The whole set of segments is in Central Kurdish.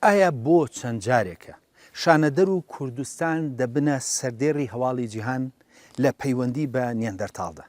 ئایا بۆ چەند جارێکە شانەدەر و کوردستان دەبنە سەردێڕی هەواڵی جیهان لە پەیوەندی بە نیەندەرتاڵدا؟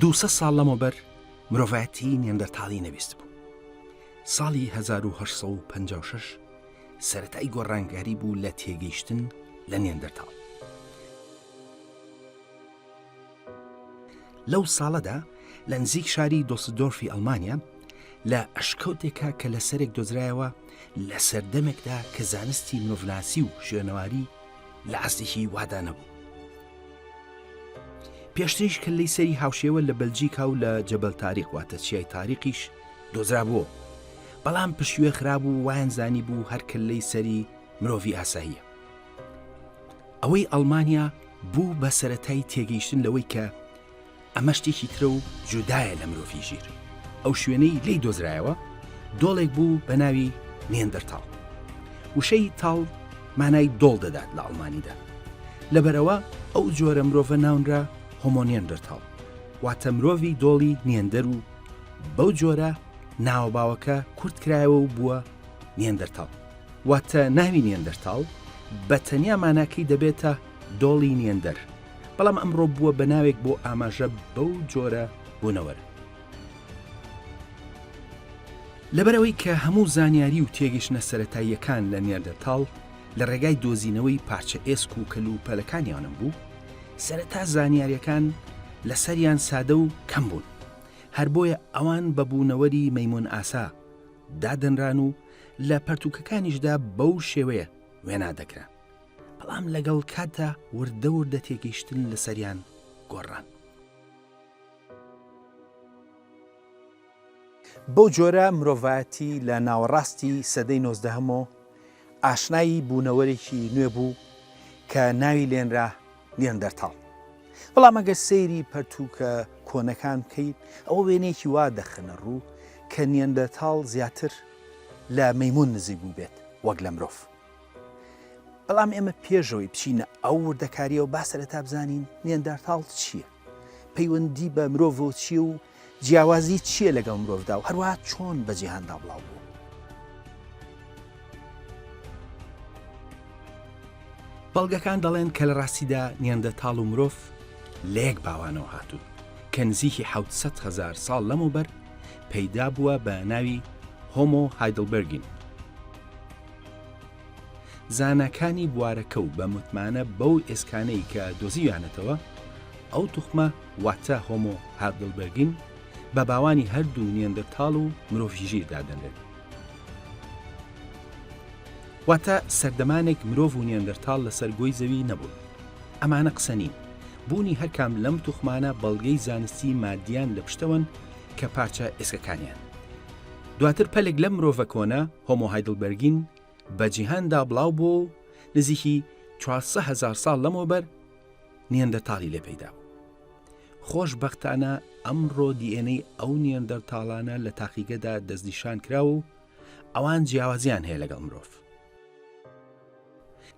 دووسەد ساڵ لەمەوبەر مرۆڤایەتی نیاندەرتاڵی نەبیستبوو. ساڵی 1856 سەرەتای گۆڕانکاری بوو لە تێگەیشتن لە نیاندەرتاڵ. لەو ساڵەدا لە نزیک شاری دۆسدۆرفی ئەڵمانیا لە ئەشکەوتێکا کە لە سەرێک دۆزرایەوە لە سەردەمێکدا کە زانستی مرۆڤناسی و شوێنەواری لە ئاستێکی وادا نەبوو. پێشتریش کەللەی سەری هاوشێوە لە بەلجیکا و لە جەبەل تاریق واتە چیای تاریقیش دۆزرابووەوە، بەڵام پشتگوێ خرابوو و وایان زانیبوو هەر کەللەی سەری مرۆڤی ئاساییە. ئەوەی ئەڵمانیا بوو بە سەرەتای تێگەیشتن لەوەی کە ئەمە شتێکی ترە و جودایە لە مرۆڤی ژیر. ئەو شوێنەی لێی دۆزرایەوە دۆڵێک بوو بە ناوی نیەندەرتاڵ. وشەی تاڵ مانای دۆڵ دەدات لە ئەڵمانیدا. لەبەرئەوە ئەو جۆرە مرۆڤە ناونرا هۆمۆنیەندەرتاڵ، واتە مرۆڤی دۆڵی نیەندەر و بەو جۆرە ناوە باوەکە کورت کرایەوە و بووە نیەندەرتاڵ. واتە ناوی نیەندەرتاڵ بە تەنیا ماناکەی دەبێتە دۆڵی نیەندەر، بەڵام ئەمڕۆ بووە بە ناوێک بۆ ئاماژە بەو جۆرە بوونەوەرە. لەبەرئەوەی کە هەموو زانیاری و تێگەیشتنە سەرەتاییەکان لە نیاندەرتاڵ لە ڕێگای دۆزینەوەی پارچە ئێسک و کەلوپەلەکانیانم بوو، سەرەتا زانیارییەکان لەسەریان سادە و کەم بوون، هەر بۆیە ئەوان بە بوونەوەری مەیموون ئاسا دادەنران و لە پەرتووکەکانیشدا بەو شێوەیە وێنا دەکران. بەڵام لەگەڵ کاتدا وردە وردە تێگەیشتن لەسەریان گۆڕان. بەو جۆرە مرۆڤایەتی لە ناوەڕاستی سەدەی نۆزدەهەمەوە ئاشنای بوونەوەرێکی نوێ بوو کە ناوی لێنرا نیاندەرتاڵ. بەڵام ئەگەر سەیری پەرتووکە کۆنەکان بکەیت ئەوە وێنەیەکی وا دەخەنە ڕوو کە نیاندەرتاڵ زیاتر لە مەیمون نزیک بووبێت وەک لە مرۆڤ. بەڵام ئێمە پێشەوەی بچینە ئەو وردەکاریەوە با سەرەتا بزانین نیاندەرتاڵ چییە؟ پەیوەندی بە مرۆڤەوە چییە و جیاوازی چییە لەگەڵ مرۆڤدا و هەروەها چۆن بە جیهاندا بڵاو بوو؟ بەڵگەکان دەڵێن کە لە ڕاستیدا نیاندەتاڵ و مرۆڤ لە یەک باوانەوە هاتوون کە نزیکی 700 هەزار ساڵ لەمەوبەر پەیدا بووە بە ناوی هۆمۆ هایدڵبێرگین. زاناکانی بوارەکە و بە متمانە بەو ئێسکانەی کە دۆزیویانەتەوە، ئەو توخمە واتە هۆمۆ هایدڵبێرگین بە باوانی هەردوو نیەندەرتاڵ و مرۆڤی ژیر دادەنرێت. واتە سەردەمانێک مرۆڤ و نیەندەرتاڵ لەسەر گۆی زەوی نەبوون. ئەمانە قسە نین. بوونی هەرکام لەم توخمانە بەڵگەی زانستی مادیان لە پشتەوەن کە پارچە ئێسکەکانیان. دواتر پەلێک لەم مرۆڤە کۆنە، هۆمۆ هایدڵبێرگین، بە جیهاندا بڵاو بووە و نزیکی 400 هەزار ساڵ لەمەوبەر نیەندەرتاڵی لێ پەیدا بوو. خۆشبەختانە ئەمڕۆ DNA ئەو نیەندەرتاڵانە لە تاقیگەدا دەستنیشان کراوە و ئەوان جیاوازیان هەیە لەگەڵ مرۆڤ.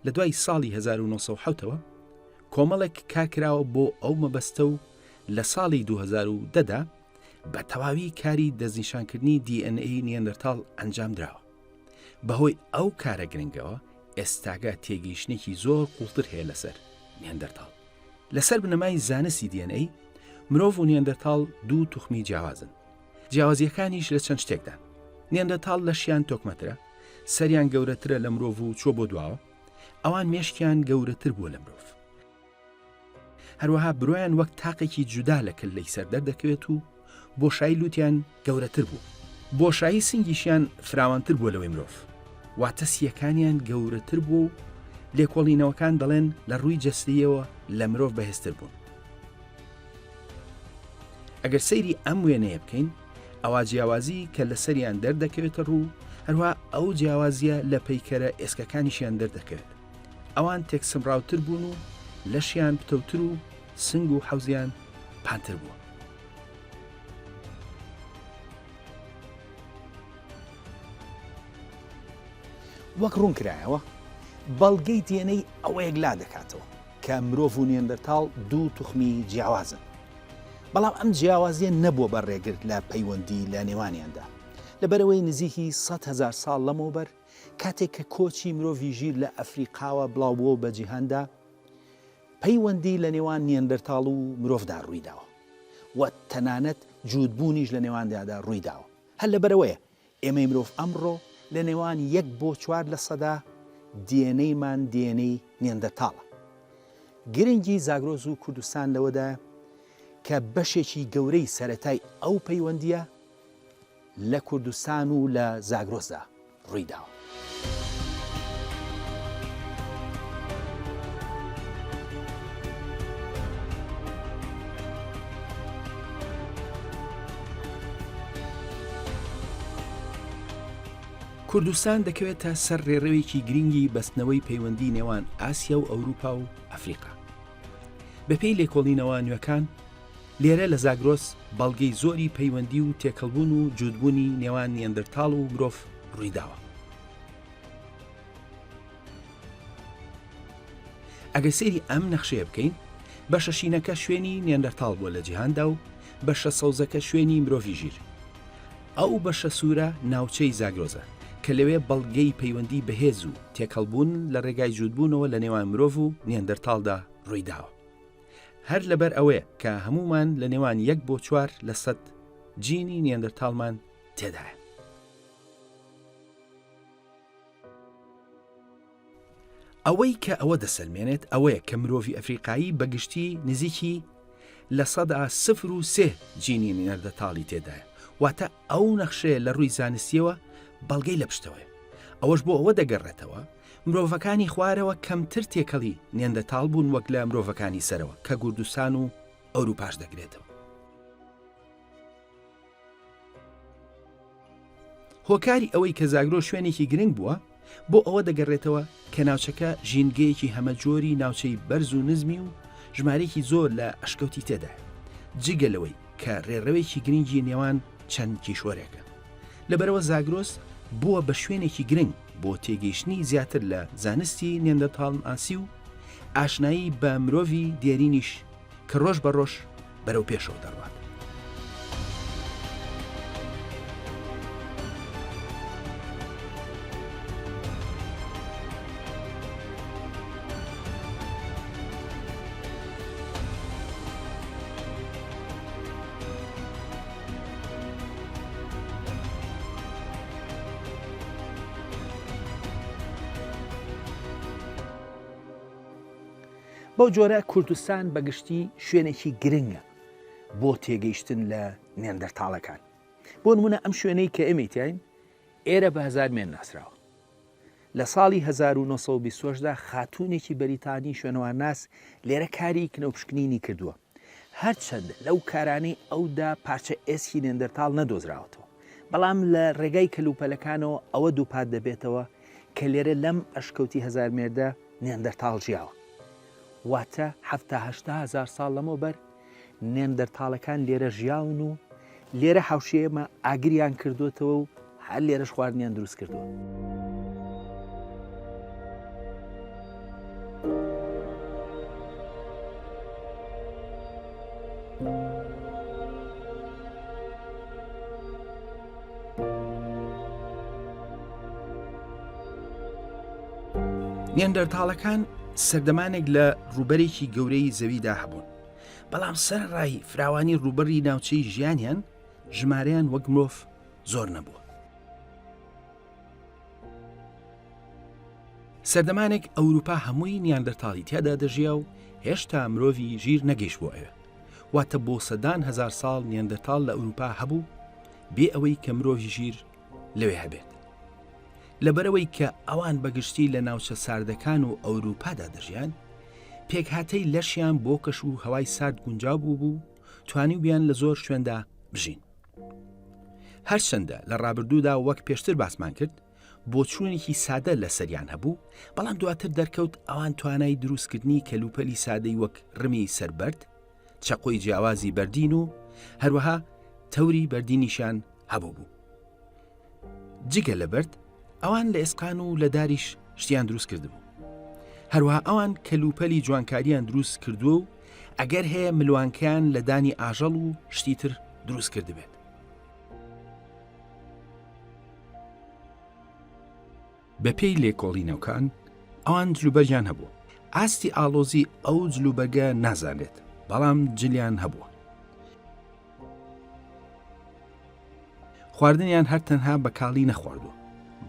لە دوای ساڵی 1970 ەوە کۆمەڵێک کار کراوە بۆ ئەو مەبەستە و لە ساڵی 2010 دا بە تەواوی کاری دەستنیشانکردنی DNA نیەندەرتاڵ ئەنجام دراوە. بەهۆی ئەو کارە گرنگەوە ئێستاگە تێگەیشتنێکی زۆر قوڵتر هەیە لەسەر نیەندەرتاڵ. لەسەر بنەمای زانستی DNA، مرۆڤ و نیەندەرتاڵ دوو توخمی جیاوازن. جیاوازییەکانیش لە چەند شتێکدان. نیەندەرتاڵ لەشیان تۆکمەترە، سەریان گەورەترە لە مرۆڤ و چووە بۆ دواوە، ئەوان مێشکیان گەورەتر بووە لە مرۆڤ. هەروەها برۆیان وەک تاقێکی جودا لە کللەی سەر دەردەکەوێت و بۆشایی لوتیان گەورەتر بوو. بۆشایی سنگیشیان فراوانتر بووە لەوەی مرۆڤ. واتە سییەکانیان گەورەتر بووە و لێکۆڵینەوەکان دەڵێن لە ڕووی جەستەییەوە لە مرۆڤ بەهێزتر بوون. ئەگەر سەیری ئەم وێنەیە بکەین ئەوا جیاوازی کە لەسەریان دەردەکەوێتە ڕوو هەروە ئەو جیاوازیە لە پەیکەرە ئێسکەکانیشیان دەردەکەوێت ئەوان تێکسمڕاوتر بوون و لەشیان پتەوتر و سنگ و حەوزیان پانتر بووە. وەک ڕوون کرایەوە بەڵگەی DNA ئەوە یەکلا دەکاتەوە کە مرۆڤ و نیەندەرتاڵ دوو توخمی جیاوازن. بەڵام ئەم جیاوازییە نەبووە بە ڕێگر لە پەیوەندی لە نێوانیاندا. لەبەرئەوەی نزیکی 100,000 ساڵ لەمەوبەر کاتێک کە کۆچی مرۆڤی ژیر لە ئەفریقاوە بڵاوبووەوە بە جیهاندا، پەیوەندی لە نێوان نیەندەرتاڵ و مرۆڤدا ڕوویداوە و تەنانەت جووتبوونیش لە نێوانیاندا ڕوویداوە. هەر لەبەرئەوەیە ئێمەی مرۆڤ ئەمڕۆ لە نێوان یەک بۆ چوار لەسەدا DNA مان DNA نیەندەرتاڵە. گرنگی زاگرۆس و کوردستان لەوەدایە کە بەشێکی گەورەی سەرەتای ئەو پەیوەندییە لە کوردستان و لە زاگرۆسدا ڕوویداوە. کوردستان دەکەوێتە سەر ڕێڕەوێکی گرنگی بەستنەوەی پەیوەندی نێوان ئاسیا و ئەوروپا و ئەفریقا. بەپێی لێکۆڵینەوە نوێکان، لێرە لە زاگرۆس بەڵگەی زۆری پەیوەندی و تێکەڵبوون و جووتبوونی نێوان نیەندرتاڵ و مرۆڤ ڕوویداوە. ئەگەر سەیری ئەم نەخشەیە بکەین، بەشە شینەکە شوێنی نیەندەرتاڵ بووە لە جیهاندا و بەشە سەوزەکە شوێنی مرۆڤی ژیر. ئەو بەشە سوورە ناوچەی زاگرۆزە کە لەوێ بەڵگەی پەیوەندی بەهێز و تێکەڵبوون لە ڕێگای جووتبوونەوە لە نێوان مرۆڤ و نیەندەرتاڵدا ڕوویداوە. هەر لەبەر ئەوەیە کە هەموومان لە نێوان یەک بۆ 4% جینی نیەندەرتاڵمان تێدایە. ئەوەی کە ئەوە دەسەلمێنێت ئەوەیە کە مرۆڤی ئەفریقایی بە گشتی نزیکی 0.03 جینی نیەندەرتاڵی تێدایە، واتە ئەو نەخشەیە لە ڕووی زانستییەوە بەڵگەی لە پشتەوەیە. ئەوەش بۆ ئەوە دەگەڕێتەوە مرۆڤەکانی خوارەوە کەمتر تێکەڵی نیەندەتاڵ بوون وەک لە مرۆڤەکانی سەرەوە کە گوردستان و ئەوروپاش دەگرێتەوە. هۆکاری ئەوەی کە زاگرۆ شوێنێکی گرنگ بووە بۆ ئەوە دەگەڕێتەوە کە ناوچەکە ژینگەیەکی هەمەجۆری ناوچەی بەرز و نزمی و ژمارەیەکی زۆر لە ئەشکەوتی تێدایە جگە لەوەی کە ڕێڕەوێکی گرنگی نێوان چەند کیشوەرێکە. لەبەرئەوە زاگرۆس بووە بە شوێنێکی گرنگ بۆ تێگەیشتنی زیاتر لە زانستی نێندەرتاڵناسی و ئاشنایی بە مرۆڤی دێرینیش کە ڕۆژ بە ڕۆژ بەرەو پێشەوە دەڕوات. بەو جۆرە کوردستان بە گشتی شوێنێکی گرنگە بۆ تێگەیشتن لە نێندەرتاڵەکان. بۆ نمونە ئەم شوێنەی کە ئێمەی تیاین ئێرە بە هەزارمێن ناسراوە. لە ساڵی 1928 دا خاتوونێکی بەریتانی شوێنەوارناس لێرە کاری کنەوپشکنینی کردووە. هەرچەندە لەو کارانەی ئەودا پارچە ئێسکی نێندەرتاڵ نەدۆزراوەتەوە. بەڵام لە ڕێگای کەلوپەلەکانەوە ئەوە دووپات دەبێتەوە کە لێرە لەم ئەشکەوتی هەزارمێردە نێندەرتاڵ ژیاوە. واتە حەفتا 80 هەزار ساڵ لەمەوبەر نێندەرتاڵەکان لێرە ژیاون و لێرە هاوشێمە ئاگریان کردوتەوە و هەر لێرەش خواردنیان دروست کردووە. نیاندەرتاڵەکان سەردەمانێک لە ڕووبەرێکی گەورەی زەویدا هەبوون بەڵام سەرڕای فراوانی ڕووبەری ناوچەی ژیانیان ژمارەیان وەک مرۆڤ زۆر نەبووە. سەردەمانێک ئەوروپا هەمووی نیاندەرتاڵی تیادا دەژیا و هێشتا مرۆڤی ژیر نەگەیشت بۆ ئەوێ. واتە بۆ سەدان هەزار ساڵ نیاندەرتاڵ لە ئەوروپا هەبوو بێ ئەوەی کە مرۆڤی ژیر لەوێ هەبێت. لەبەرئەوەی کە ئەوان بەگشتی لە ناوچە ساردەکان و ئەوروپادا دەژیان، پێکهاتەی لەشیان بۆ کەش و هەوای سارد گونجاو بوو بوو توانیوبیان لە زۆر شوێندا بژین. هەرچەندە لە ڕابردوودا وەک پێشتر باسمان کرد بۆچوونێکی سادە لەسەریان هەبوو، بەڵام دواتر دەرکەوت ئەوان توانای دروستکردنی کەلوپەلی سادەی وەک ڕمی سەر بەرد، چەقۆی جیاوازی بەردین و هەروەها تەوری بەردینیشیان هەبوو بوو. جگە لە بەرد ئەوان لە ئێسقان و لە داریش شتیان دروست کردبوو. هەروەها ئەوان کەلوپەلی جوانکاریان دروست کردووە و ئەگەر هەیە ملوانکەیان لە دانی ئاژەڵ و شتی تر دروست کردبێت. بەپێی لێکۆڵینەوکان ئەوان جلوبەرگیان هەبوو. ئاستی ئاڵۆزی ئەو جلوبەرگە نازانرێت، بەڵام جلیان هەبووە. خواردنیان هەر تەنها بە کاڵی نەخواردووە،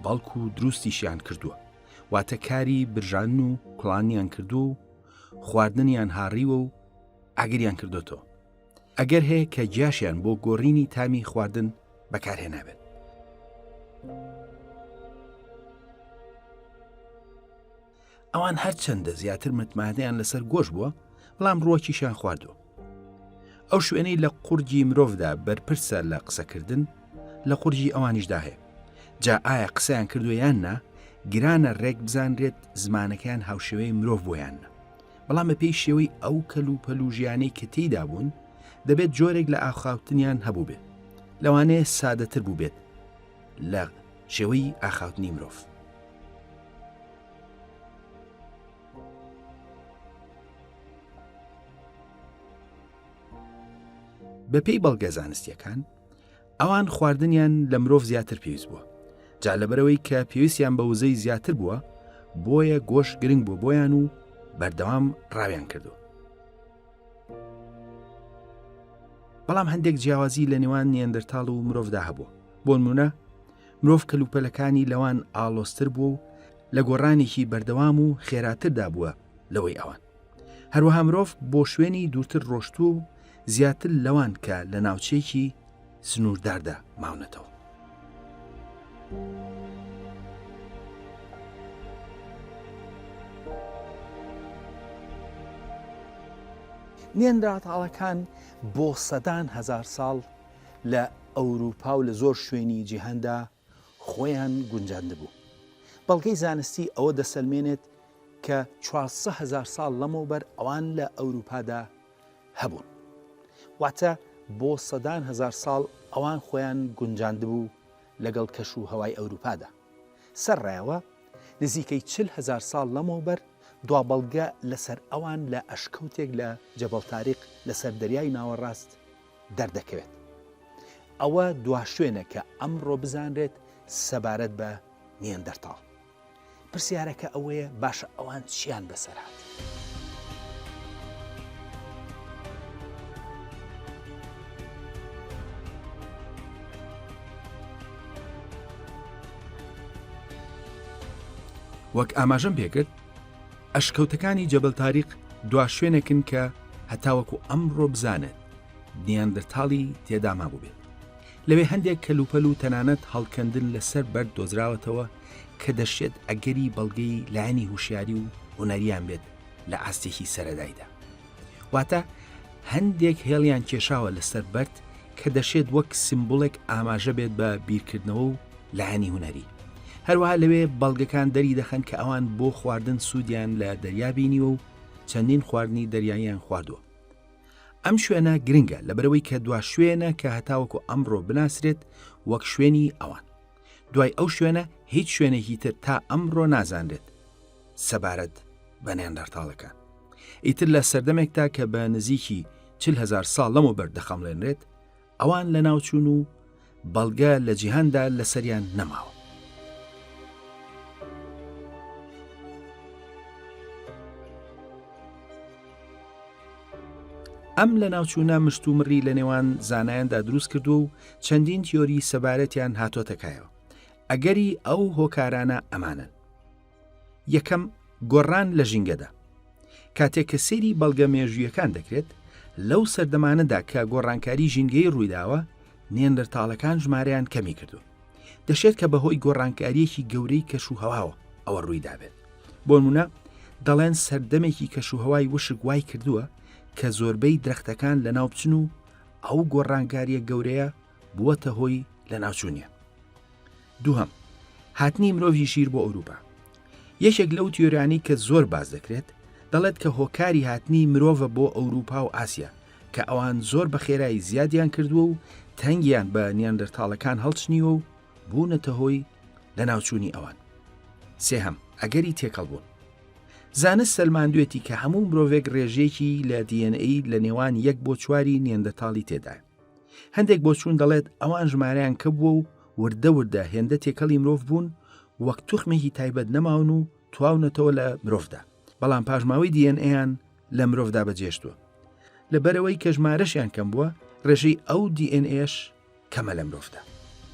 بەڵکو دروستیشیان کردووە، واتە کاری برژاندن و کوڵانیان کردووە و خواردنیان هاڕیوە و ئاگریان کردۆتەوە. ئەگەر هەیە کە گیاشیان بۆ گۆڕینی تامی خواردن بەکارهێنابێت. ئەوان هەرچەندە زیاتر متمانەیان لەسەر گۆش بووە، بەڵام ڕووەکیشیان خواردووە. ئەو شوێنەی لە قورگی مرۆڤدا بەرپرسە لە قسەکردن، لە قورگی ئەوانیشدا هەیە. جا ئایا قسەیان کردووە یان نا، گرانە ڕێک بزانرێت زمانەکەیان هاوشێوەی مرۆڤ بووە یان نا. بەڵام بەپێی شێوەی ئەو کەلوپەل و ژیانەی کە تێیدا بوون، دەبێت جۆرێک لە ئاخاوتنیان هەبووبێت. لەوانەیە سادەتر بووبێت لە شێوەی ئاخاوتنی مرۆڤ. بەپێی بەڵگە زانستیەکان ئەوان خواردنیان لە مرۆڤ زیاتر پێویست بووە جا لەبەرەوەی کە پێویستیان بە وزەی زیاتر بووە بۆیە گۆشت گرنگ بووە بۆیان و بەردەوام ڕاویان کردو بەڵام هەندێک جیاوازی لە نێوان نیەندرتاڵ و مرۆڤدا هەبوو بۆ نمونە مرۆڤ کەلوپەلەکانی لەوان ئاڵۆزتر بووە و لە گۆڕانێکی بەردەوام و خێراتردا بووە لەوەی ئەوان. هەروەها مرۆڤ بۆ شوێنی دوورتر ڕۆشتووە و زیاتر لەوان کە لە ناوچەیەکی سنوورداردا ماونەتەوە. نیاندرتاڵەکان بۆ سەدان هەزار ساڵ لە ئەوروپا و لە زۆر شوێنی جیهاندا خۆیان گونجاندبوو. بەڵگەی زانستی ئەوە دەسەلمێنێت کە 400 هەزار ساڵ لەمەوبەر ئەوان لە ئەوروپادا هەبوون. واتە بۆ سەدان هەزار ساڵ ئەوان خۆیان گونجاندبوو لەگەڵ کەش و هەوای ئەوروپادا. سەرڕایەوە نزیکەی 40 هەزار ساڵ لەمەوبەر دوا بەڵگە لەسەر ئەوان لە ئەشکەوتێک لە جەبەڵ تاریق لەسەر دەریای ناوەڕاست دەردەکەوێت. ئەوە دوا شوێنە کە ئەمڕۆ بزانرێت سەبارەت بە نیەندەرتاڵ. پرسیارەکە ئەوەیە باشە ئەوان چیان بەسەر هات؟ وەک ئاماژەم پێکرد ئەشکەوتەکانی جەبەل تاریق دوا شوێنێکن کە هەتاوەکو ئەمڕۆ بزانێت نیاندرتاڵی تێدا مابووبێت. لەوێ هەندێک کەلوپەل و تەنانەت هەڵکەندن لەسەر بەرد دۆزراوەتەوە کە دەشێت ئەگەری بەڵگەی لایەنی هوشیاری و هونەریان بێت لە ئاستێکی سەرەدایدا. واتە هەندێک هێڵیان کێشاوە لەسەر بەرد. کە دەشێت وەک سیمبوڵێک ئاماژە بێت بە بیرکردنەوە و لایەنی هونەری. هەروەها لەوێ بەڵگەکان دەری دەخەن کە ئەوان بۆ خواردن سوودیان لە دەریا بینیوە و چەندین خواردنی دەریاییان خواردووە. ئەم شوێنە گرنگە لەبەرئەوەی کە دوا شوێنە کە هەتاوەکو ئەمڕۆ بناسرێت وەک شوێنی ئەوان. دوای ئەو شوێنە هیچ شوێنێکی تر تا ئەمڕۆ نازانرێت سەبارەت بە نیاندەرتاڵەکان. ئیتر لە سەردەمێکدا کە بە نزیکی 40 هەزار ساڵ لەمەوبەر دەخەمڵێنرێت، ئەوان لەناوچوون و بەڵگە لە جیهاندا لەسەریان نەماوە. ئەم لەناوچوونە مشتومڕی لە نێوان زانایاندا دروست کردووە و چەندین تیۆری سەبارەتیان هاتۆتە کایەوە. ئەگەری ئەو هۆکارانە ئەمانەن. یەکەم، گۆڕان لە ژینگەدا. کاتێک کە سەیری بەڵگە مێژوویەکان دەکرێت، لەو سەردەمانەدا کە گۆڕانکاری ژینگەیی ڕوویداوە، نێندەرتاڵەکان ژمارەیان کەمی کردووە. دەشێت کە بەهۆی گۆڕانکارییەکی گەورەی کەشوهەواوە ئەوە ڕوویدابێت. بۆنمونە دەڵێن سەردەمێکی کەشوهەوای وشک وای کردووە کە زۆربەی درەختەکان لەناو بچن و ئەو گۆڕانکارییە گەورەیە بووەتە هۆی لەناوچوونیان. دووهەم، هاتنی مرۆڤی ژیر بۆ ئەوروپا. یەکێک لەو تیۆرانەی کە زۆر باس دەکرێت، دەڵێت کە هۆکاری هاتنی مرۆڤە بۆ ئەوروپا و ئاسیا، کە ئەوان زۆر بە خێرایی زیادیان کردووە و تەنگیان بە نیاندەرتاڵەکان هەڵچنیوە و بوونەتە هۆی لەناوچوونی ئەوان. سێهەم، ئەگەری تێکەڵبوون. زانست سەلماندوێتی کە هەموو مرۆڤێک ڕێژەیەکی لە DNA لە نێوان یەک بۆ چواری نیاندەتاڵی تێدایە. هەندێک بۆچوون دەڵێت ئەوان ژمارەیان کە بووە و وردە وردە هێندە تێکەڵی مرۆڤ بوون وەک توخمێکی تایبەت نەماون و تواونەتەوە لە مرۆڤدا بەڵام پاشماوەی DNA یان لە مرۆڤدا بەجێشتووە لەبەرەوەی کە ژمارەشیان کەم بووە ڕێژەی ئەو DNA ش کەمە لە مرۆڤدا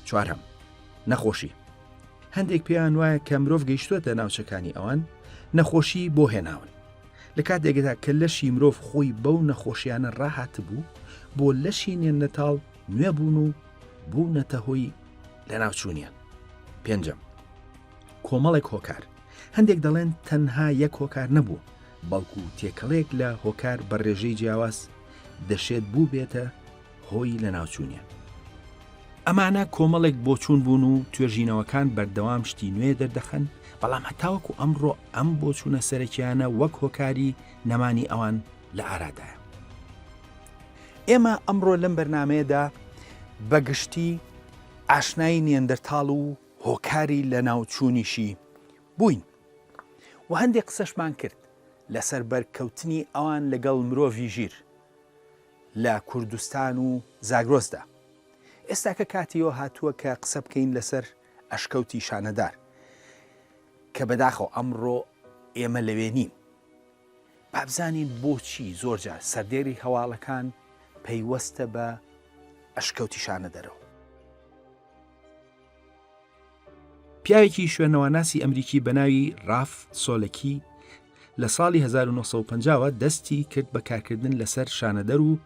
چوارەم نەخۆشی هەندێک پێیان وایە کە مرۆڤ گەیشتووەتە ناوچەکانی ئەوان نەخۆشی بۆ هێناون لە کاتێکدا کە لەشی مرۆڤ خۆی بەو نەخۆشیانە ڕاهاتبوو بۆ لەشی نێندەتاڵ نوێ بوون و بوونەتە هۆی لەناوچوونیان پێنجەم کۆمەڵێک هۆکار هەندێک دەڵێن تەنها یەک هۆکار نەبوو بەڵکو تێکەڵێک لە هۆکار بە ڕێژەی جیاواز دەشێت بووبێتە هۆی لەناوچوونیان. ئەمانە کۆمەڵێک بۆچوون بوون و توێژینەوەکان بەردەوام شتی نوێ دەردەخەن، بەڵام هەتاوەکو ئەمڕۆ ئەم بۆچوونە سەرەکیانە وەک هۆکاری نەمانی ئەوان لە ئارادایە. ئێمە ئەمڕۆ لەم بەرنامەیەدا بە گشتی ئاشنای نیەندەرتاڵ و هۆکاری لەناوچوونیشی بووین و هەندێک قسەشمان کرد لەسەر بەرکەوتنی ئەوان لەگەڵ مرۆڤی ژیر. لە کوردستان و زاگرۆسدا. ئێستاکە کاتی ئەوە هاتووە کە قسە بکەین لەسەر ئەشکەوتی شانەدار کە بەداخەوە ئەمڕۆ ئێمە لەوێ نین. با بزانین بۆچی زۆرجار سەردێری هەواڵەکان پەیوەستە بە ئەشکەوتی شانەدەرەوە. پیاوێکی شوێنەوارناسی ئەمریکی بە ناوی ڕاف سۆلەکی لە ساڵی 1950 وە دەستی کرد بە کارکردن لەسەر شانەدەر و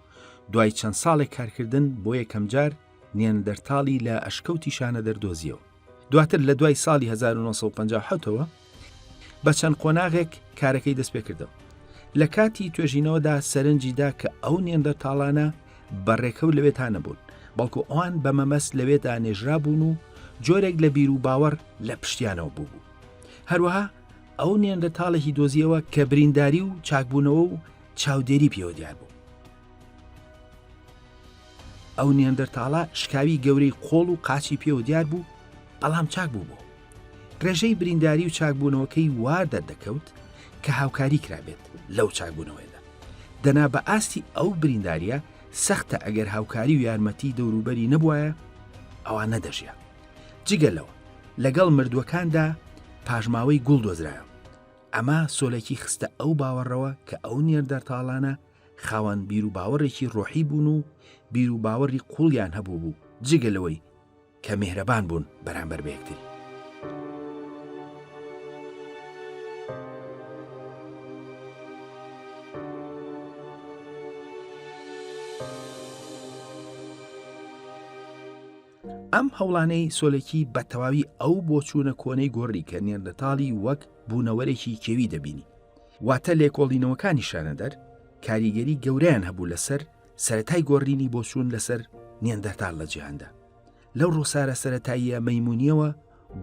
دوای چەند ساڵێک کارکردن بۆ یەکەمجار نیەندەرتاڵی لە ئەشکەوتی شانەدەر دۆزیەوە. دواتر لە دوای ساڵی 1957ەوە بە چەند قۆناغێک کارەکەی دەست پێکردەوە. لە کاتی توێژینەوەدا سەرنجی دا کە ئەو نیەندەرتاڵانە بە ڕێکەوت لەوێدا نەبوون، بەڵکو ئەوان بە مەبەست لەوێدا نێژرابوون و جۆرێک لە بیر و باوەڕ لە پشتیانەوە بووبوو. هەروەها ئەو نیەندەرتاڵێکی دۆزیەوە کە برینداری و چاکبوونەوە و چاودێری پێوە دیار بوو. ئەو نیەندەرتاڵە شکاوی گەورەی قۆڵ و قاچی پێوە دیار بوو، بەڵام چاک بووبوو. ڕێژەی برینداری و چاکبوونەوەکەی وا دەردەکەوت کە هاوکاری کرابێت لەو چاکبوونەوەیەدا. دەنا بە ئاستی ئەو بریندارییە سەختە ئەگەر هاوکاری و یارمەتی دەوروبەری نەبوایە ئەوا نەدەژیا. جگە لەوە لەگەڵ مردووەکاندا پاشماوەی گوڵ دۆزرایەوە. ئەمە سۆلەکی خستە ئەو باوەڕەوە کە ئەو نیەندەرتاڵانە خاوەن بیروباوەڕێکی ڕۆحی بوون و بیروباوەڕی قووڵیان هەبوو بوو جگە لەوەی کە میهرەبان بوون بەرامبەر بە یەکتری. ئەم هەوڵانەی سۆلەکی بە تەواوی ئەو بۆچوونە کۆنەی گۆڕی کە نیاندەتاڵی وەک بوونەوەرێکی کێوی دەبینی. واتە لێکۆڵینەوەکانی شانەدەر کاریگەری گەورەیان هەبوو لەسەر سەرەتای گۆڕینی بۆچوون لەسەر نیەندەرتاڵ لە جیهاندا. لەو ڕووخسارە سەرەتاییە مەیمونییەوە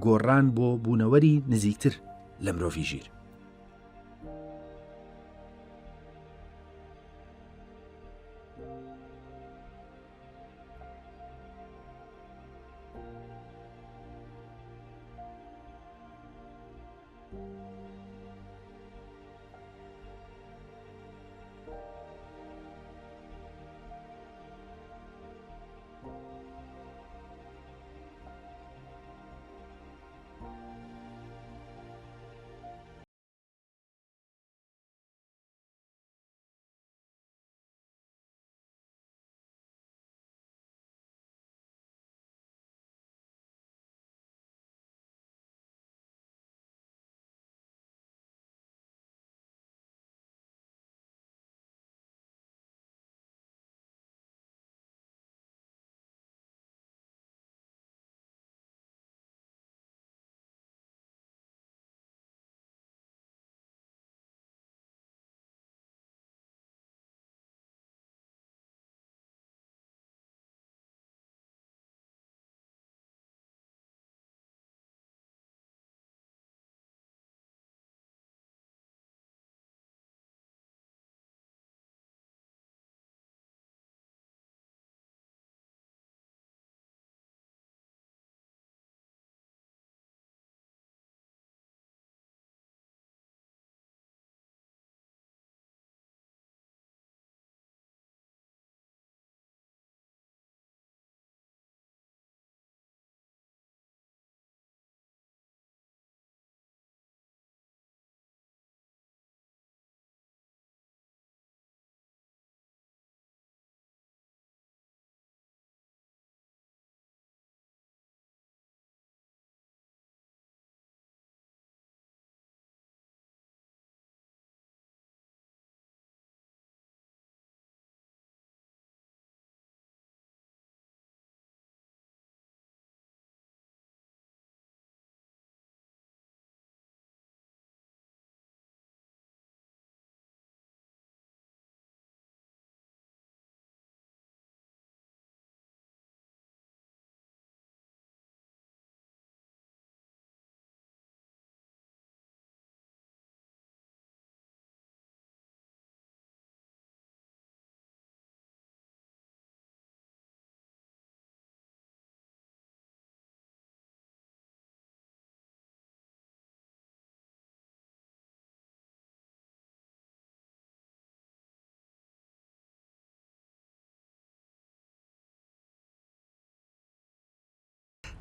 گۆڕان بۆ بوونەوەری نزیکتر لە مرۆڤی ژیر.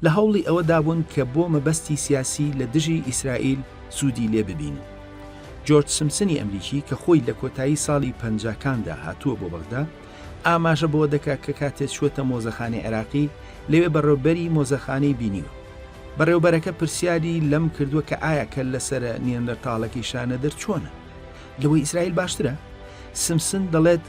لە هەوڵی ئەوەدا بوون کە بۆ مەبەستی سیاسی لە دژی ئیسرائیل سوودی لێ ببینن. جۆرج سمسنی ئەمریکی کە خۆی لە کۆتایی ساڵی پەنجاکاندا هاتووە بۆ بەغدا، ئاماژە بەوە دەکا کە کاتێ چووەتە مۆزەخانەی عێراقی، لەوێ بەڕێوبەری مۆزەخانەی بینیوە. بەڕێوبەرەکە پرسیاری لەم کردووە کە ئایا کەللەسەرە نیەندەرتاڵەکەی شانەدەر چۆنە؟ لەوەی ئیسرائیل باشترە؟ سمسن دەڵێت.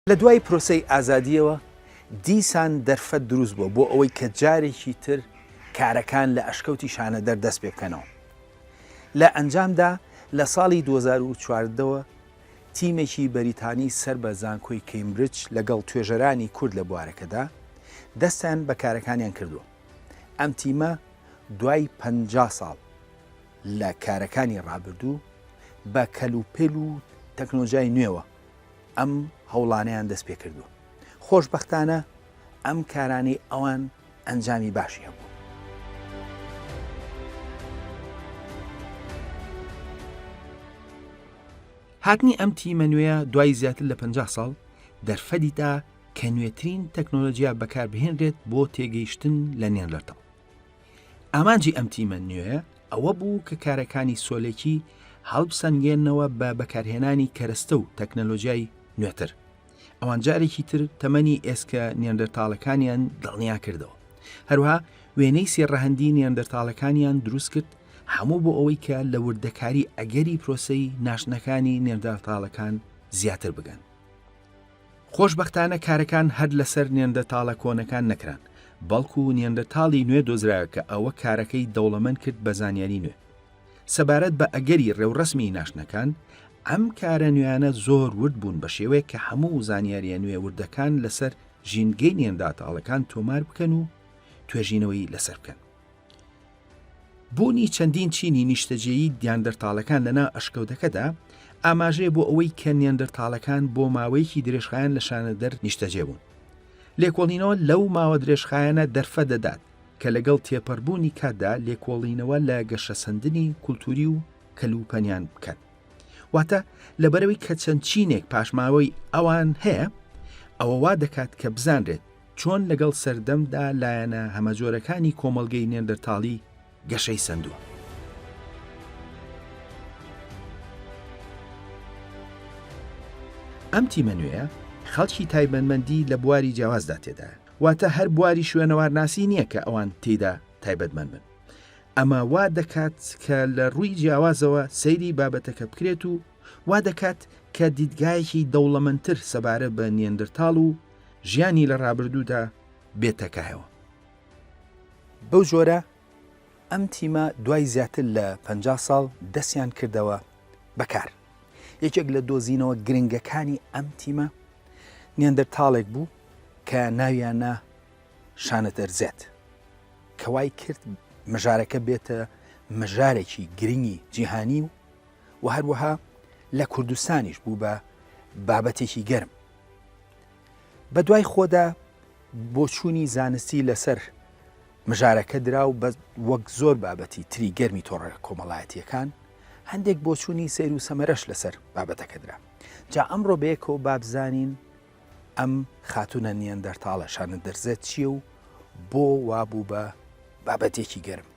لە دوای پرۆسەی ئازادییەوە دیسان دەرفەت دروست بووە بۆ ئەوەی کە جارێکی تر کارەکان لە ئەشکەوتی شانەدەر دەست پێ بکەنەوە. لە ئەنجامدا لە ساڵی 2014 وە تیمێکی بەریتانی سەر بە زانکۆی کەیمبرج لەگەڵ توێژەرانی کورد لە بوارەکەدا دەستیان بە کارەکانیان کردووە. ئەم تیمە دوای 50 ساڵ لە کارەکانی ڕابردوو بە کەلوپێل و تەکنۆلۆژیای نوێوە ئەم هەوڵانەیان دەست پێکردووە. خۆشبەختانە ئەم کارانەی ئەوان ئەنجامی باشی هەبوو. هاتنی ئەم تیمە نوێیە دوای زیاتر لە 50 ساڵ دەرفەتی دا کە نوێترین تەکنۆلۆژیا بەکاربهێنرێت بۆ تێگەیشتن لە نێندەرتاڵ. ئامانجی ئەم تیمە نوێیە ئەوە بوو کە کارەکانی سۆلێکی هەڵبسەنگێننەوە بە بەکارهێنانی کەرەستە و تەکنەلۆجیای نوێتر. ئەوان جارێکی تر تەمەنی ئێسکە نیاندەرتاڵەکانیان دڵنیا کردەوە. هەروەها وێنەی سێ ڕەهەندی نیاندەرتاڵەکانیان دروست کرد، هەموو بۆ ئەوەی کە لە وردەکاری ئەگەری پرۆسەی ناشتنەکانی نیاندەرتاڵەکان زیاتر بگەن. خۆشبەختانە کارەکان هەر لەسەر نیاندەرتاڵە کۆنەکان نەکران، بەڵکو نیاندەرتاڵی نوێ دۆزرایەوە کە ئەوە کارەکەی دەوڵەمەند کرد بە زانیاری نوێ. سەبارەت بە ئەگەری ڕێوڕەسمی ناشتنەکان، ئەم کارە نوێیانە زۆر ورد بوون بە شێوەیەک کە هەموو زانیارییە نوێ وردەکان لەسەر ژینگەی نیانداتاڵەکان تۆمار بکەن و توێژینەوەی لەسەر بکەن. بوونی چەندین چینی نیشتەجێیی نیاندەرتاڵەکان لەناو ئەشکەوتەکەدا ئاماژەیە بۆ ئەوەی کە نیاندەرتاڵەکان بۆ ماوەیەکی درێژخایەن لە شانەدەر نیشتەجێ بوون. لێکۆڵینەوە لەو ماوە درێژخایەنە دەرفەت دەدات کە لەگەڵ تێپەڕبوونی کاتدا لێکۆڵینەوە لە گەشەسەندنی کولتووری و کەلوپەنیان بکەن. واتە لەبەرئەوەی کە چەند چینێک پاشماوەی ئەوان هەیە، ئەوە وا دەکات کە بزانرێت چۆن لەگەڵ سەردەمدا لایەنە هەمەجۆرەکانی کۆمەڵگەی نێندەرتاڵی گەشەی سەندووە. ئەم تیمە نوێیە خەڵکی تایبەتمەندی لە بواری جیاوازدا تێدایە، واتە هەر بواری شوێنەوارناسی نییە کە ئەوان تێیدا تایبەتمەند بن. ئەمە وا دەکات کە لە ڕووی جیاوازەوە سەیری بابەتەکە بکرێت و وا دەکات کە دیدگایەکی دەوڵەمەندتر سەبارەت بە نیەندرتاڵ و ژیانی لە ڕابردوودا بێتە کایەوە. بەو جۆرە ئەم تیمە دوای زیاتر لە 50 ساڵ دەستیان کردەوە بە کار. یەکێک لە دۆزینەوە گرنگەکانی ئەم تیمە نیەندرتاڵێک بوو کە ناویان نا شانەدەرزێت کە وای کرد مژارەکە بێتە مژارێکی گرنگی جیهانی و و هەروەها لە کوردستانیش بوو بە بابەتێکی گەرم. بە دوای خۆدا بۆچوونی زانستی لەسەر مژارەکە درا و بە وەک زۆر بابەتی تری گەرمی تۆڕە کۆمەڵایەتییەکان هەندێک بۆچوونی سەیر و سەمەرەش لەسەر بابەتەکە درا. جا ئەمڕۆ بەیەکەوە با بزانین ئەم خاتوونە نیەندەرتاڵە شانەدەرزە چییە و بۆ وا بوو بە بابەتێکی گەرم؟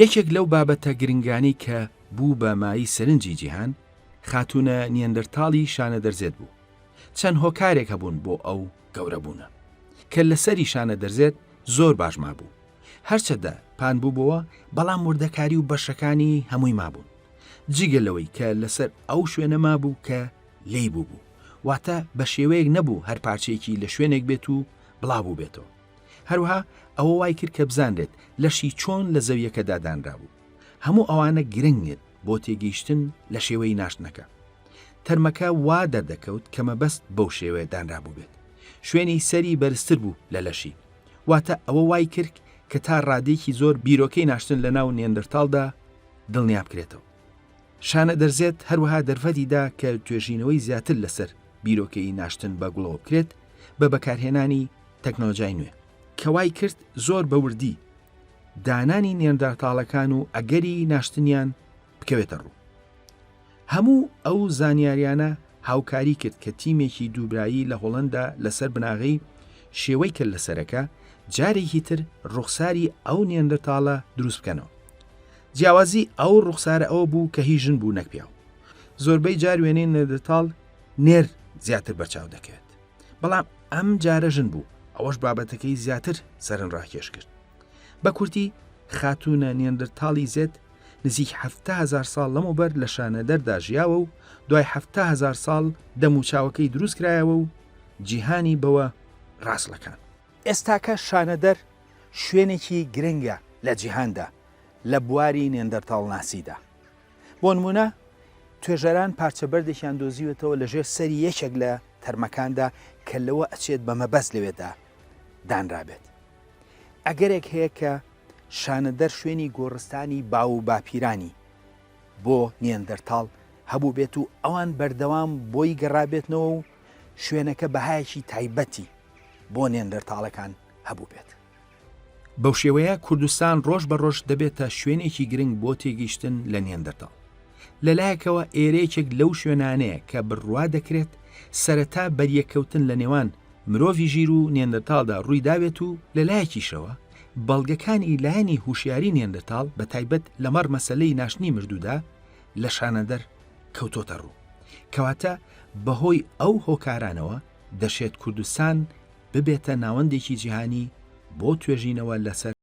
یەکێک لەو بابەتە گرنگانەی کە بوو بە مایەی سەرنجی جیهان، خاتوونە نیەندەرتاڵی شانەدەرزێت بوو. چەند هۆکارێک هەبوون بۆ ئەو گەورەبوونە. کە لەسەری شانەدەرزێت زۆر باش مابوو. هەرچەدە پان بووبۆوە، بەڵام وردەکاری و بەشەکانی هەمووی مابوون. جگە لەوەی کە لەسەر ئەو شوێنە مابوو کە لێی بووبوو. واتە بە شێوەیەک نەبوو هەر پارچەیەکی لە شوێنێک بێت و بڵاو بووبێتەوە. هەروەها ئەوە وای کرد کە بزانرێت لەشی چۆن لە زەویەکەدا دانرابوو. هەموو ئەوانە گرنگن بۆ تێگەیشتن لە شێوەی ناشتنەکە. تەرمەکە وا دەردەکەوت کە مەبەست بەو شێوەیە دانرابووبێت. شوێنی سەری بەرزتر بوو لە لەشی. واتە ئەوە وای کرد کە تا ڕادەیەکی زۆر بیرۆکەی ناشتن لەناو نێندرتاڵدا دڵنیا بکرێتەوە. شانە دەرزێت هەروەها دەرفەتی دا کە توێژینەوەی زیاتر لەسەر بیرۆکەی ناشتن بە گوڵەوە بکرێت بە بەکارهێنانی تەکنۆلۆجیای نوێ، کە وای کرد زۆر بە وردی دانانی نێندارتاڵەکان و ئەگەری ناشتنیان بکەوێتە ڕوو. هەموو ئەو زانیاریانە هاوکاری کرد کە تیمێکی دووبرایی لە هۆڵەندا لەسەر بناغەی شێوەی کەللەسەرەکە جارێکی تر ڕوخساری ئەو نێندرتاڵە دروست بکەنەوە. جیاوازی ئەو ڕوخسارە ئەوە بوو کە هی ژن بوو نەک پیاو. زۆربەی جار وێنەی نێندرتاڵ نێر زیاتر بەرچاو دەکەوێت. بەڵام ئەم جارە ژن بوو، ئەوەش بابەتەکەی زیاتر سەرنجڕاکێش کرد. بە کورتی خاتوونە نێندرتاڵی زێد نزیک 70 هەزار ساڵ لەمەوبەر لە شانەدەردا ژیاوە و دوای 70 هەزار ساڵ دەموچاوەکەی دروست کرایەوە و جیهانی بەوە ڕاچڵەکان. ئێستاکە شانەدەر شوێنێکی گرنگە لە جیهاندا لە بواری نێندەرتاڵناسیدا. بۆ نموونە توێژەران پارچە بەردێکیان دۆزیوەتەوە لە ژێر سەری یەکێک لە تەرمەکاندا کە لەوە ئەچێت بە مەبەست لەوێدا دانرابێت. ئەگەرێک هەیە کە شانەدەر شوێنی گۆڕستانی باو و باپیرانی بۆ نیەندەرتاڵ هەبووبێت و ئەوان بەردەوام بۆی گەڕابێتنەوە و شوێنەکە بەهایەکی تایبەتی بۆ نێندەرتاڵەکان هەبووبێت. بەو شێوەیە کوردستان ڕۆژ بە ڕۆژ دەبێتە شوێنێکی گرنگ بۆ تێگەیشتن لە نیەندەرتاڵ. لە لایەکەوە ئێرە یەکێک لەو شوێنانەیە کە بڕوا دەکرێت سەرەتا بەریەککەوتن لە نێوان مرۆڤی ژیر و نیەندەرتاڵدا ڕووی دابێت و لە لایەکیشەوە. بەڵگەکانی لایەنی هوشیاری نیەندرتاڵ بە تایبەت لەمەڕ مەسەلەی ناشتنی مردوودا لە شانەدەر کەوتۆتە ڕوو. کەواتە بەهۆی ئەو هۆکارانەوە دەشێت کوردستان ببێتە ناوەندێکی جیهانی بۆ توێژینەوە لەسەر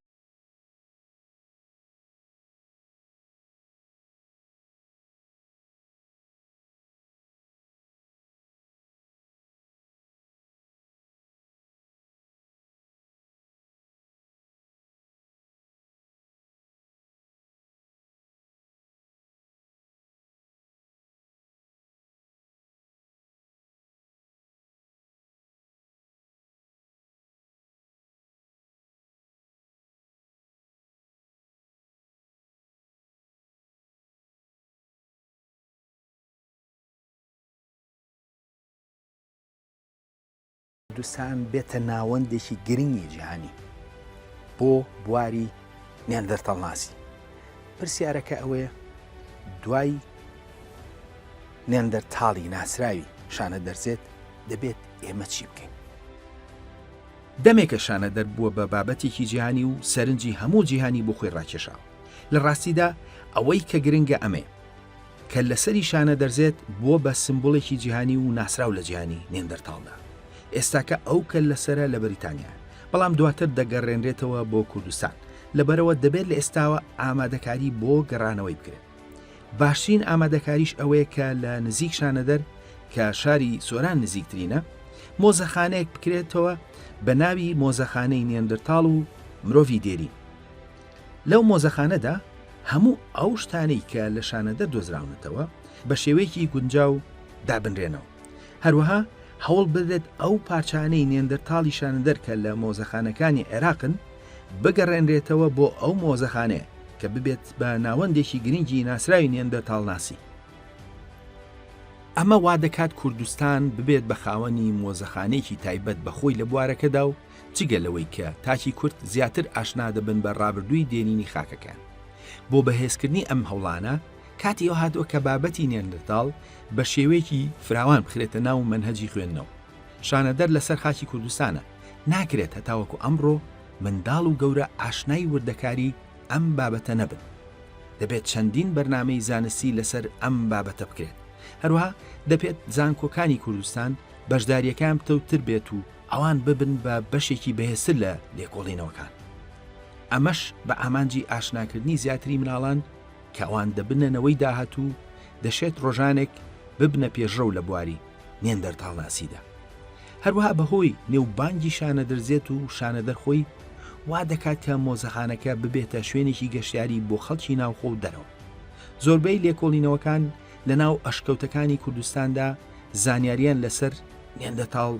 کوردستان بێتە ناوەندێکی گرنگی جیهانی بۆ بواری نیاندەرتەڵناسی. پرسیارەکە ئەوەیە دوای نیاندەرتاڵی ناسراوی شانە دەرزێت دەبێت ئێمە چی بکەین؟ دەمێکە شانەدەر بووە بە بابەتێکی جیهانی و سەرنجی هەموو جیهانی بۆ خۆی ڕاکێشاوە. لە ڕاستیدا ئەوەی کە گرنگە ئەمەیە. کە لەسەری شانە دەرزێت بووە بە سمبوڵێکی جیهانی و ناسراو لە جیهانی نێندەرتاڵدا. ئێستاکە ئەو کەللەسەرە لە بەریتانیایە، بەڵام دواتر دەگەڕێنرێتەوە بۆ کوردستان، لەبەرئەوە دەبێت لە ئێستاوە ئامادەکاری بۆ گەڕانەوەی بکرێت. باشترین ئامادەکاریش ئەوەیە کە لە نزیک شانەدەر کە شاری سۆران نزیکترینە، مۆزەخانەیەک بکرێتەوە بە ناوی مۆزەخانەی نێندرتاڵ و مرۆڤی دێرین. لەو مۆزەخانەدا هەموو ئەو شتانەی کە لە شانەدەر دۆزراونەتەوە بە شێوەیەکی گونجاو دابنرێنەوە. هەروەها هەوڵ بدرێت ئەو پارچانەی نێندەرتاڵی شانەدەر کە لە مۆزەخانەکانی عێراقن بگەڕێنرێتەوە بۆ ئەو مۆزەخانەیە کە ببێت بە ناوەندێکی گرنگی ناسراوی نێندەرتاڵناسی. ئەمە وا دەکات کوردستان ببێت بە خاوەنی مۆزەخانەیەکی تایبەت بە خۆی لە بوارەکەدا و جگە لەوەی کە تاکی کورد زیاتر ئاشنا دەبن بە ڕابردووی دێرینی خاکەکەیان. بۆ بەهێزکردنی ئەم هەوڵانە، کاتی ئەوە هاتووە کە بابەتی نیاندرتاڵ بە شێوەیەکی فراوان بخرێتە ناو مەنهەجی خوێندنەوە. شانەدەر لەسەر خاکی کوردستانە، ناکرێت هەتاوەکو ئەمڕۆ منداڵ و گەورە ئاشنای وردەکاری ئەم بابەتە نەبن. دەبێت چەندین بەرنامەی زانستی لەسەر ئەم بابەتە بکرێت. هەروەها دەبێت زانکۆکانی کوردستان بەشدارییەکەیان پتەوتر بێت و ئەوان ببن بە بەشێکی بەهێزتر لە لێکۆڵینەوەکان. ئەمەش بە ئامانجی ئاشناکردنی زیاتری مناڵان کە ئەوان دەبنە نەوەی داهاتوو، دەشێت ڕۆژانێک ببنە پێشڕەو لە بواری نێندەرتاڵناسیدا. هەروەها بەهۆی نێوبانگی شانەدەرزێت و شانەدەر خۆی، وا دەکات کە مۆزەخانەکە ببێتە شوێنێکی گەشتیاری بۆ خەڵکی ناوخۆ و دەرەوە. زۆربەی لێکۆڵینەوەکان لەناو ئەشکەوتەکانی کوردستاندا زانیارییان لەسەر نێندەتاڵ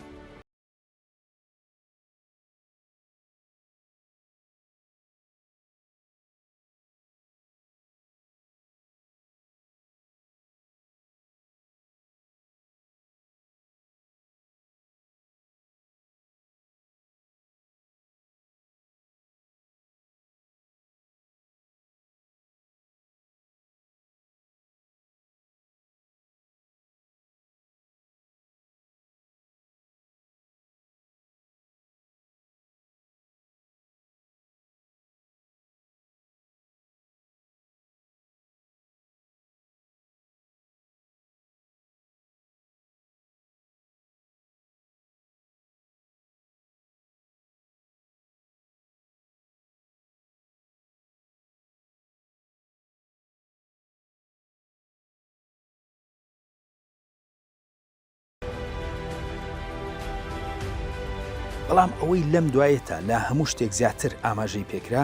بەڵام ئەوەی لەم دوایەتا لە هەموو شتێک زیاتر ئاماژەی پێکرا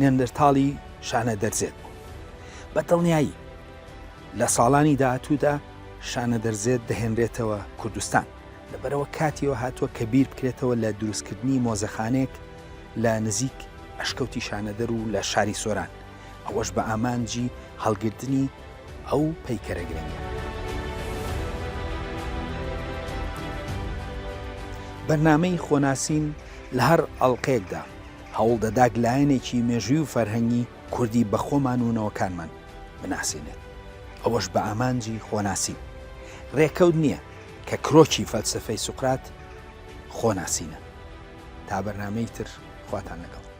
نێندرتاڵی شانە دەرزێت بوو. بە دڵنیایی لە ساڵانی داهاتوودا شانە دەرزێت دەهێنرێتەوە کوردستان، لەبەرئەوە کاتی ئەوە هاتووە کە بیر بکرێتەوە لە دروستکردنی مۆزەخانەیەک لە نزیک ئەشکەوتی شانەدەر و لە شاری سۆران، ئەوەش بە ئامانجی هەڵگرتنی ئەو پەیکەرە گرنگە. بەرنامەی خۆناسین لە هەر ئەڵقەیەکدا هەوڵ دەدات لایەنێکی مێژووی و فەرهەنگی کوردی بە خۆمان و نەوەکانمان بناسێنێت، ئەوەش بە ئامانجی خۆناسین. ڕێکەوت نییە کە کرۆکی فەلسەفەی سوقرات خۆناسینە. تا بەرنامەی تر خواتان لەگەڵ.